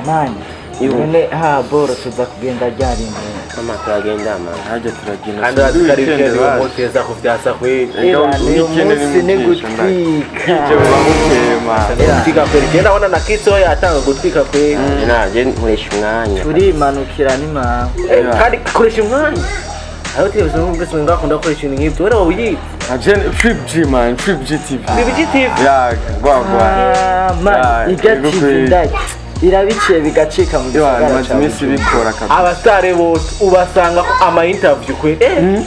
Man, Yo. none ha boro tuza kugenda ryari mwe? Mama, turagenda man. Hajya turagenda. Kandi urazi ko ari Weekend, weekend uwo bazi. munsi yeza kuvyasa kweli. Ega, Eba, ni weekend umunsi ni mugisha, gutwika. Ije buba bukeye, man. Eba, Gutwika kweli, je ndabona na Kiso yatanga gutwika kweli. Naje nkoresha umwanya. Turimanukira ni mawe. Eh, kandi koresha umwanya. Aho televiziyo nk'ubwo usanga bakunda gukoresha ibintu nk'ibyo, wera wowe Aje Flip G, man, Flip G TV. Flip G TV. Ya, gwa gwa. Ah, man, Ya, irya ego TV kweli. ndaki irabiciye bigacika mu Yo, gisagara maze ca iminsi Bujumbura. bikora kabisa. Abasitari bose ubasanga ko ama interview kweli. Eh,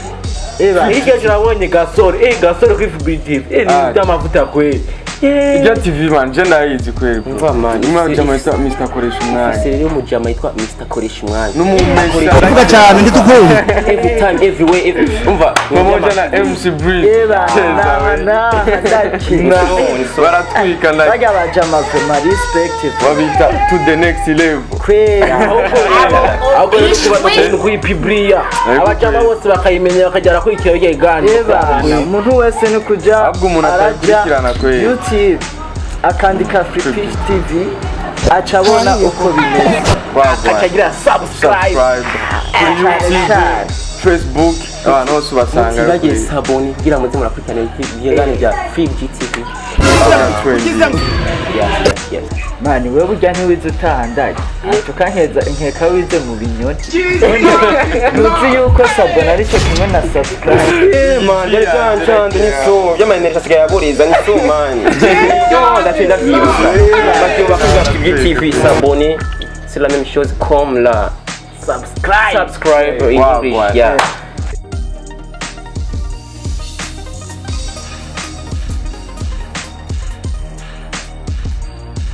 Eba, hirya ejo nabonye Gasore, eh, Gasore kuri Flip G TV, eh, ni Ah. iby'amavuta kweli. Eh, Irya TV, man, je ndayizi kweli, bro. Umva, man, Umwe jama yitwa Mr. Koresha Umwanya. Ufise rero umujama yitwa Mr. Koresha Umwanya. N'umumesha. Vuga cyane ntitukumve. Every time, everywhere, every umva. Pamoja na MC Breeze. Eba, Cheza, we. na ndaki. Baratwika like Barya bajama vraiment respect. Babita to the next level. Kwera. Ahubwo rero kuba kuyipibriya, abajama bose bakayimenya, bakajya barakurikira bijya biganiro. Eba, umuntu wese ni kuja Ahubwo umuntu araja atayikurikirana kweli. YouTube akandika Free Pitch TV, aca abona uko bimeze. Wagwan. Akacagira subscribe. Subscribe kuri Cyane YouTube, cyane. Facebook, abantu bose ubasanga. Mutibagiye s'abonner kugira muze murakurikirana ibiganiro bya Free GTV. Yes. Man, wewe burya ntiwize utaha ndaki tukankeza inkeka wize mu binyoni, ntuzi yuko s'abonner aricyo kimwe na subscribe. Eh man, byari byancanze ni so by'amayenerije asigaye aburiza ni so man. Yo, ndaciye ndavyibuka. Bavyubaka kuri Free TV, s'abonner c'est la même chose comme la Subscribe. Subscribe in Wow, English. wow. Yeah.